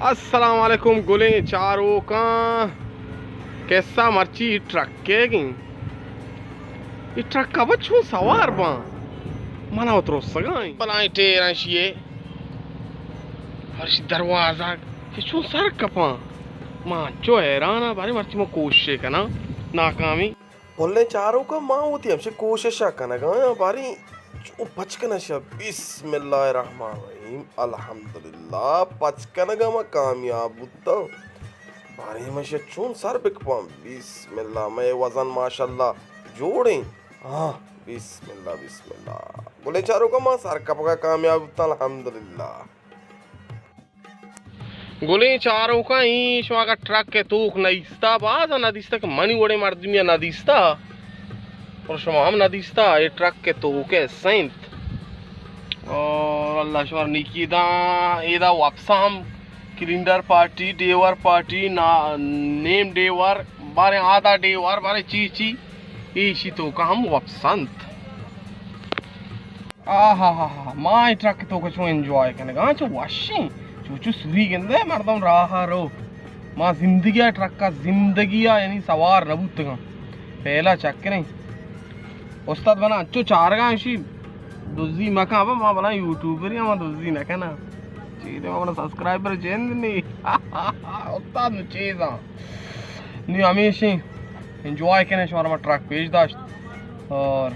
السلام علیکم گلیں چاروکاں، کسہ مرچی ٹرک ءِ گیں۔ اے ٹرک ءَ چون سوار باں؟ من ءَ ترسگا ایں۔ بلائیں ٹیراں شیے، ہرشی دروازگ کہ چون سر کپاں۔ ما انچو حیران آں، بارے مرچی ما کوشش کناں، ناکامی۔ گلیں چاروکاں، ما وتی ہمشی کوشش ءَ کنگا آں، باریں چو پچ کناں شہ۔ بسم اللہ الرحمن الرحیم، الحمدللہ، پچ کنگا ما کامیاب بوتاں۔ باریں ما شہ چون سر بکپاں۔ بسم اللہ، مئے وزن ماشاءاللہ جوڑیں۔ ہاں، بسم اللہ، بسم اللہ۔ گلیں چاروکاں، ما سر کپگا کامیاب بوتاں، الحمدللہ۔ گلیں چاروکاں، ایں شما اگاں ٹرک ءِ توک نہ دیستا، باز نہ دیستا کہ منی وڑیں مردمی نہ دیستا، اور شما ہم نہ دیستا، اے ٹرک ءِ توک ءَ سنت۔ اور اللہ شما نیکی داں، ایدا وپساں ہم کلینڈر پارٹی، ڈیور پارٹی، نا-، نیم ڈیور، باریں آدھا ڈیور، باریں چی چی، ایشی توکا ہم وپسنت۔ آہا ہا ہا، ما اے ٹرک توکا چون انجوائے کنگا، چو وشیں، چو چو سری گندے مردم راہ رو۔ ما زندگی ءَ ٹرک ءَ زندگی ءَ یعنی سوار نہ بوتگاں۔ پہلا چکریں۔ استاد بنا انچو چارگا اشی دزی مکن، ابا ما بنا یوٹیوبر، ما دزی نہ کناں۔ چیدے ما بنا سبسکرائبر جند نی۔ استاد نو چیزاں۔ نی ہمیشیں انجوائے کنے، شمارا ما ٹرک پیش داشت اور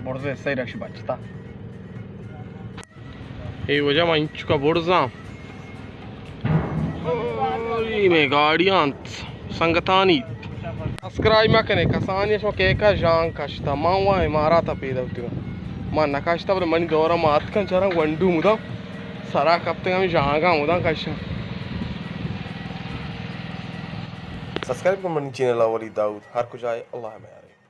برزے سہی رکش بچتا۔ اے وجہ ما انچکا برزاں۔ اے مئے گاڑیاں انت سنگتانی۔ سبسکرائب مہ کنے، کسانی شما کیکا ژانگ کشتا، ما وا امارات پیدا بوتگاں۔ ما نہ کشتا، بلے منی دورا ما اتکاں چراں گونڈو مدام سرا کپتگاں، ہمیں ژانگاں مدام کشاں۔ سبسکرائب کن منی چینل ءَ، ولی داؤد ہر کجائے، اللہ میارے۔